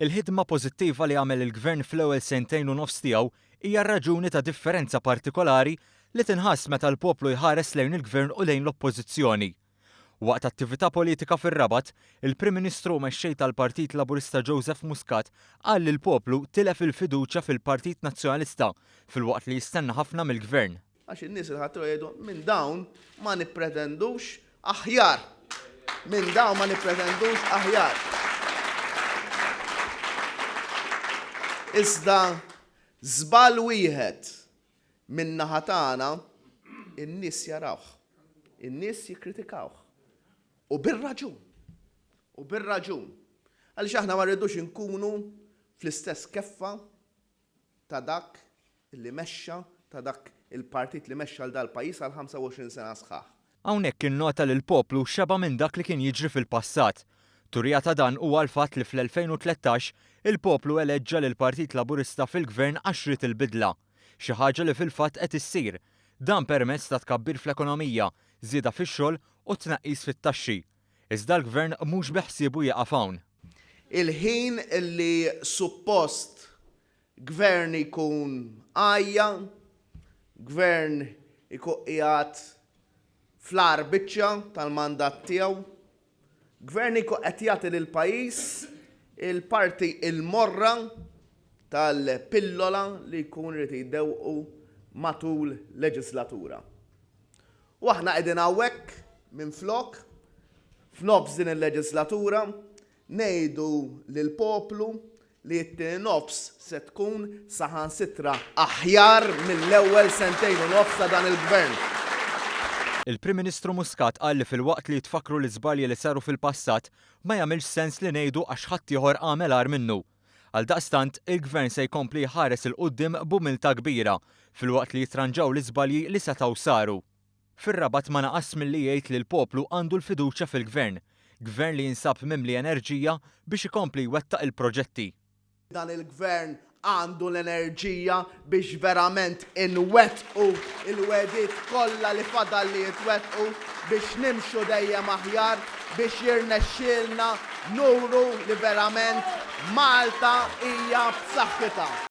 Il-ħidma pożittiva li għamel il-Gvern fl-ewwel sentejn u nofs tiegħu hija r-raġuni ta' differenza partikolari li tinħass meta l-poplu jħares lejn il-Gvern u lejn l-Oppożizzjoni. Waqt attività politika fir-Rabat, il-Prim Ministru u Mexxej tal-Partit Laburista Joseph Muscat qal li l-poplu tilef il-fiduċja fil-Partit Nazzjonalista filwaqt li jistenna ħafna mill-Gvern. Għax in-nies il-ħaddieħor jgħidu minn dawn ma nippretendux aħjar. Minn dawn ma nippretendux aħjar. Iżda żball wieħed min-naħa tagħna in-nies jarawh. In-nies jikkritikawh. U bir-raġun. U bir-raġun. Għaliex aħna ma rridux inkunu fl-istess keffa ta' dak li mexxa, ta' dak il-partit li mexxa 'l dal-pajjiż għal 25 sena sħaħ. Hawnhekk innota li l-poplu xeba' minn dak li kien jiġri fil-passat. Turija ta' dan huwa l-fatt li fl-2013 il-poplu eleġġa lill-Partit Laburista fil-Gvern għax ried il-bidla. Xi ħaġa li fil-fatt qed issir. Dan permezz ta' tkabbir fl-ekonomija, żieda fix-xogħol u tnaqqis fit-taxxi. Iżda l-Gvern mhux beħsiebu jieqaf hawn. Il-ħin li suppost Gvern ikun għajja, Gvern ikun qiegħed fl-agħar biċċa tal-mandat tiegħu, Gvern ikun qed jagħti lill-pajjiż il-parti l-morra tal-pillola li jkun irid jdewqu matul leġislatura. U aħna qegħdin hawnhekk minflok, f'nofs din il-leġislatura, ngħidu lill-poplu li t-tieni nofs se tkun saħansitra aħjar mill-ewwel sentejn u nofs ta' dan il-Gvern. Il-Prim Ministru Muscat qal li filwaqt li jitfakkru l-iżbalji li saru fil-passat, ma jagħmilx sens li ngħidu għax ħaddieħor għamel agħar minnu. Għaldaqstant, il-Gvern se jkompli jħares 'il quddiem b'umiltà kbira, filwaqt li jitranġaw l-iżbalji li setgħu saru. Fir-Rabat ma naqasx milli jgħid li l-poplu għandu l-fiduċja fil-Gvern, Gvern li jinsab mimli enerġija biex ikompli jwettaq il-proġetti. Dan il-Gvern għandu l-enerġija biex verament inwettqu l-wegħdiet kollha li fadal li jitwettqu biex nimxu dejjem aħjar biex jirnexxielna nuru li verament Malta hija b'saħħitha.